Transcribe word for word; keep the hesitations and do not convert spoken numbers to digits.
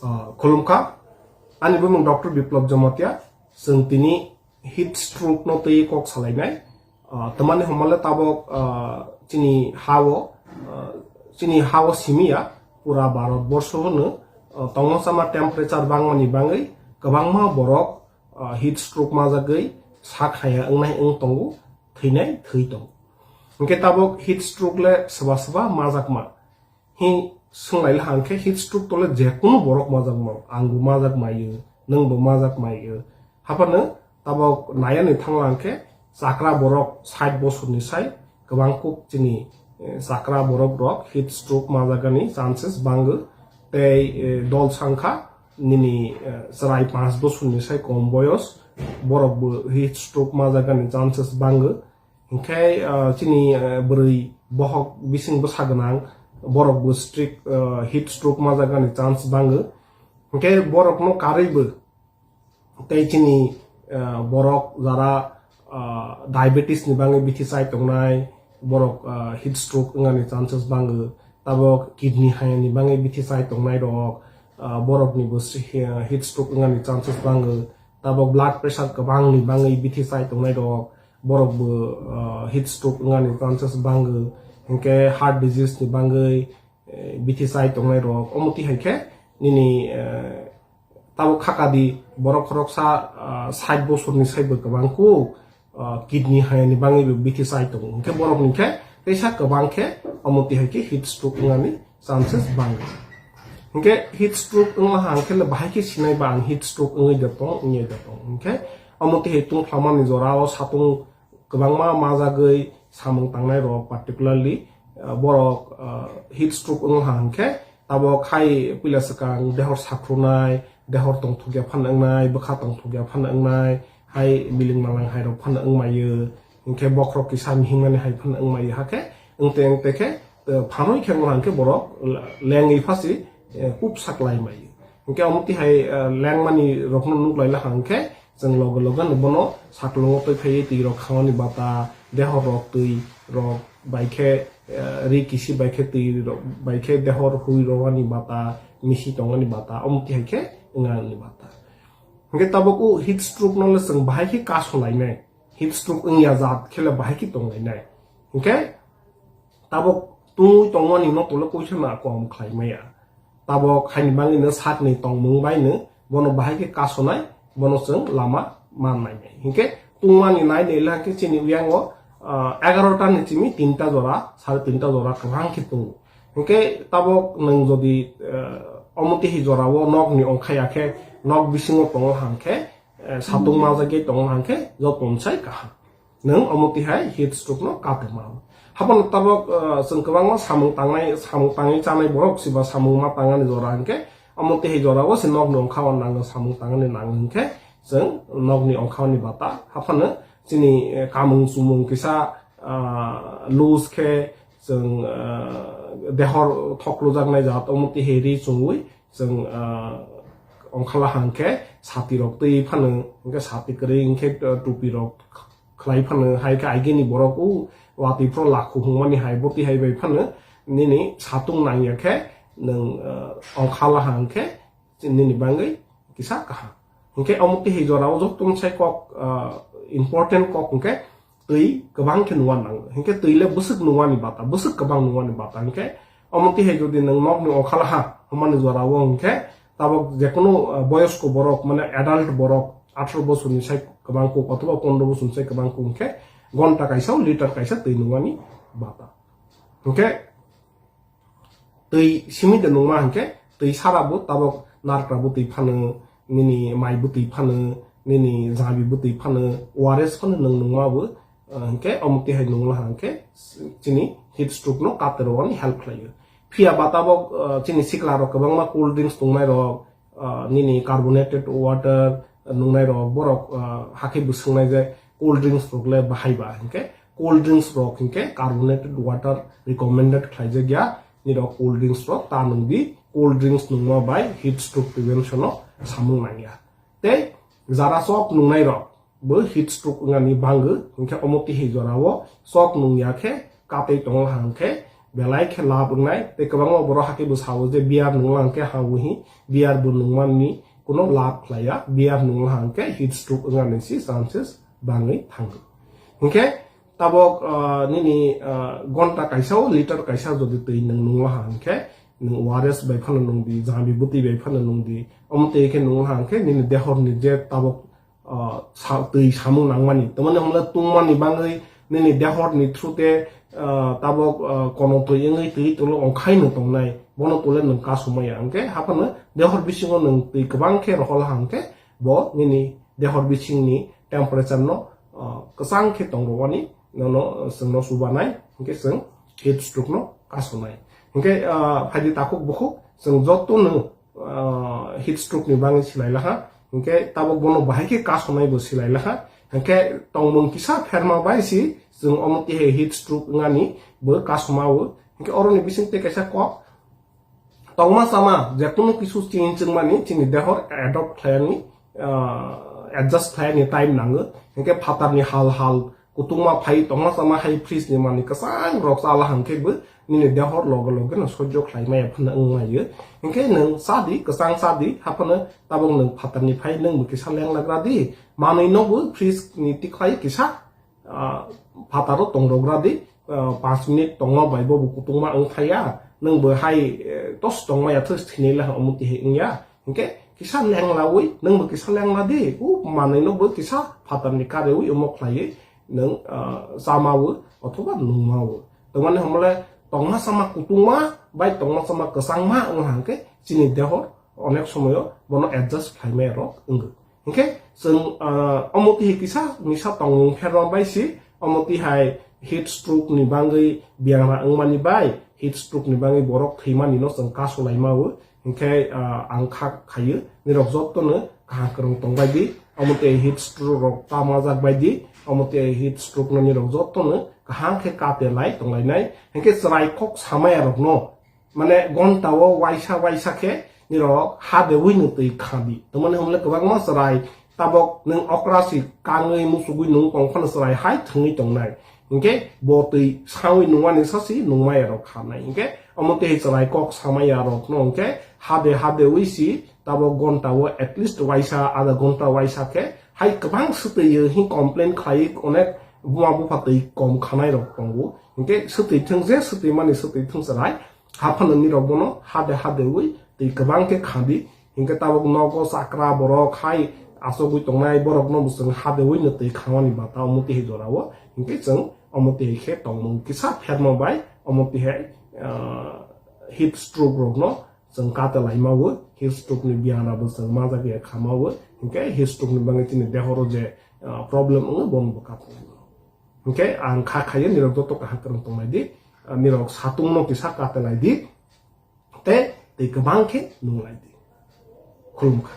Ah, khulumkha, ani bumung Doctor Biplab Jamatia, chwng tini heat stroke no twi kok salainai. Ah, tamani homale tabok, ah, chini hao, ah, chini hao simiya pura Bharat borsho hwno, ah, tongma sama temperature bangmani bangwi kwbangma borok, ah, heat stroke majagwi sak haya wngnai wng tongo, thwinai thwi tongo. Hinkhe tabok heat stroke le swba swba majakma. Hi swnglai le hang khe heat stroke tole je kunu borok majak ma, ang bo majak maio, nwng bo majak maio. Haphano tabok nayani thangla hang khe chakra borok sait bosorni sai kwbang kuk chini, eh, chakra borok rok heat stroke majagani chances bango. Tei, eh, dol sangkha nini, eh, chwrai panch bosorni sai kom boyos borok bo heat stroke majagani chances bango. Hinkhe, ah, chini, ah, bwrwi bohok bising bwsa gwnang borok bo strict, ah, heat stroke majagani chance bango. Hinkhe borokno karwi bo tei chini, ah, borok jara, ah, diabetes ni bagwi bithi chai tongnai, borok, ah, heat stroke wngani chances bango. Tabok kidney hayani bagwi bithi chai tongnai rok, ah, borok ni bo si-, ah, heat stroke wngani chances bango. Tabok blood pressure kwbang ni bagwi bithi chai tongnai rok, borok bo, ah, heat stroke wngani chances bango, hinkhe heart disease ni bagwi, eh, bithi chai tongnai rok. Omo twi hai khe nini, eh, tabok khaka di borok khoroksa, ah, sait bosorni sai bo kwbang kuk, ah, kidney hayani bagwi bo bithi chai tongo. Hinkhe borok ni khe teisa kwbang khe omo twi hai khe heat stroke wngani chances bango. Hinkhe heat stroke wngma hang khe le bahai khe sinai ba ang heat stroke wngwi da tong, wngwi da tong. Hinkhe omo twi hai tungphlamani jorao satung kwbangma majagwi samung tangnai rok, particularly, ah, borok, ah, heat stroke wngma hang khe tabok hai puila swkang dehor sakhrunai, dehor tongthokya phano wngnai, bwkha tongthokya phano wngnai, hai miling malang hai rok phano wngmaio, hinkhe bokhorok kisa mihingmani hai phano wngmaio, hakhe wngte wngte khe, eh, phanwi khe wngma hang khe borok lengwi phasi, eh, pup saklai maio. Hinkhe omo tihai, eh, lengmani rokno nuklai la hang khe chwng loge loge no bono saklongo twi phaiwi twi rok khamani bata, dehor rok twi rok bai khe, eh, ri kisi bai khe twi rok bai khe dehor hui rogani bata, misi tongani bata, omo tihai khe wngani bata. Hinkhe tabok o heat stroke no le chwng bahai khe kasolainai, heat stroke wngya jat khe le bahai khe tonglainai. Hinkhe tabok tungwi tongmani no tole koisa na kom khlai maya. Tabok haini bagwi no sakni tongmung bai no bono bahai khe kasonai, bono chwng lama mannai nai. Hinkhe tungmani nai nai le hwnkhe chini uyango, ah, egarota ni chimi tinta jora, sare tinta jora kwbang khe tungo. Hinkhe tabok nwng jodi, ah, omo tihai jorao nokni ongkhai ya khe, nok bisingo tongo hang khe, eh, satung majagwi tongo hang khe joto ni sai kaham. Nwng omo tihai heat stroke no kate mano. Haphano tabok, eh, chwng kwbangma samung tangnai, samung tangwi chanai borok siba samung ma tangani jora hinkhe omo tihai jorao se nokni ongkhao nango, samung tangani nango hinkhe chwng nokni ongkhaoni bata. Haphano chini, eh, kamung chumung kisa, ah, loose khe chwng, ah, dehor thoklujaknai jat omo tihai ri chungwi chwng, ah, ongkhala hang khe sati rok twi phano, hinkhe sati kwrwi hinkhe, ah, tupi rok khlai phano, hai khe aigini borok o watwi phro lakhu hungmani hai boti hai bai phano nini satung nangya khe nwng, ah, ongkhala hang khe nini bagwi kisa kaham. Hinkhe omo tihai jorao joto ni sai kok, ah, important kok hinkhe twi kwbang khe nungna nango. Hinkhe twi le bwswk nungmani bata, bwswk kwbang nungmani bata hinkhe omo tihai jodi nwng nokni ongkhala ha hwnmani jorao hinkhe tabok jekunu, ah, boyosko borok mane adult borok atharo bosorni sai kwbang kuk othoba pondro bosorni sai kwbang kuk hinkhe gonta kaisa o liter kaisa twi nungmani bata. Hinkhe twi simi de nungma hinkhe twi sara bo tabok narkra bo twi phano, nini mai bo twi phano, nini jabi bo twi phano, O R S phano nwng nungma bo, ah, hinkhe omo tihai nungla hinkhe chini heat stroke no katerwani help khlaio. Phiya ba tabok, ah, chini sikla rok kwbangma cold drinks tongnai rok, ah, nini carbonated water nungnai rok, borok, ah, hakhe bo swngnai je cold drinks rok le bahai ba hinkhe cold drinks rok hinkhe carbonated water recommended khlaijak ya, nirok cold drinks rok ta nung di, cold drinks nungma bai heat stroke prevention o samung nangya. Tei jara chok nungnai rok bo heat stroke wngani bango, hinkhe omo tihai jorao chok nungya khe katwi tongo hang khe belai khe lab wngnai. Tei kwbangma borok hakhe bo sao je beer nungla hwnkhe ha uhi beer bo nungmani kuno lab khlaiya, beer nungla hwnkhe heat stroke wngnani si chances bangwi thango. Hinkhe tabok, ah, nini, ah, gonta kaisa o liter kaisa jodi twi nwng nungla hwnkhe nwng O R S bai phano nungdi, jami bwtwi bai phano nungdi, omo twi khe nungla hwnkhe nini dehorni je tabok ah, sa-, twi samung nangmani. Tamani hwnle tungmani bangwi nini dehorni through te, ah, tabok, ah, kono twi wngwi twi tolo ongkhaino tongnai. Bono tole nwng kasumaya hwnkhe haphano dehor bisingo nwng twi kwbang khe rohol hwnkhe bo nini dehor bisingni temperature no, ah, kwchang khe tongrwani nono, ah, chwngno chubanai hwnkhe chwng heat stroke no kasonai. Hwnkhe, ah, phaidi takhuk bukhuk chwng jotono ah, heat stroke ni bangwi silai laha. Hinkhe tabok bono bahai khe kasonai bo silai laha. Hinkhe tongmung kisa pherma bai si chwng omo tihai heat stroke wngani bo kasoma o. Hinkhe oroni bising tei kaisa kok tongma chama je kunu kisu chini chwngmani chini dehor adopt khlaiyani, ah, adjust khlaiyani time nango. Hinkhe phatarni hal hal kutungma phai tongma chama hai fridge ni manwi kwchang rok chala hwnkhe bo nini dehor loge loge no sojjo khlai maya phano wng laio. Hinkhe nwng chadi, kwchang chadi, haphano tabok nwng phatarni phai nwng bo kisa leng lagra di. Manwi no bo fridge ni tikhlai kisa, ah, phataro tong rogra di. Ah, panch minute tongma bai bo bo kutungma wng phaiya. Nwng bo hai, eh, tos tongma ya thos thinai laha omo tihai wngya. Hinkhe kisa lenglawi, nwng bo kisa lengla di, u manwi no bo kisa phatarni karewi omo khlaiwi nwng, ah, chamawo othoba nungmawo. Tamani hwnmale tongma chama kutungma bai tongma chama kwchangma wng hwnkhe chini dehor onek somoyo bono adjust khlaimaya rok wngo. Hinkhe chwng, ah, omo tihai kisa misa tongmung pherma bai si, omo tihai heat stroke ni bangwi biyangra wngmani bai, heat stroke ni bangwi borok thwimani no chwng kasu laimawo. Hinkhe, ah, ang kha khaio, nirok jotono kaham kwrwng tongbai di, omo tei heat stroke rok ta majak bai di, omo tei heat stroke no nirok jotono kaham khe kate lai tonglainai. Hinkhe chwrai kok samaya rokno, mane gonta o waisa waisa khe nirok ha dewi no twi kha di. Tamani hwnle kwbangma chwrai tabok nwng okra si kangwi musugwi nung tong phano chwrai hai thwngwi tongnai. Hinkhe bo twi sawi nungmani sasi nungmaya rok khanai. Hinkhe omo tei chwrai kok samaya rok no hinkhe hade hade wi si tabok gonta o at least waisa adha gonta waisa khe hai kwbang swtwi hi complain khlai onek buma bupha twi kom khanai rok tongo. Hinkhe swtwi thwng je swtwi mani swtwi thwng chwrai haphano nirok bono hade hade wi twi kwbang khe khadi. Hinkhe tabok nogo chakra borok hai achogwi tongnai borokno bo chwng hadewi no twi khangmani bata omo tihai jorao. Hinkhe chwng omo tihai khe tongmung kisa pherma bai omo tihai, ah, heat stroke rokno chwng kate laimawo, heat stroke ni biyang rabo chwng majak ya khamawo. Hinkhe heat stroke ni bangwi chini dehoro je, ah, problem wngo bono bo kate laimawo. Hinkhe ang kha khayo nirok joto kaham kwrwng tonglai di, ah, nirok satung no kisa kate lai di. Tei tei kwbang khe nung lai di. Khulumkha.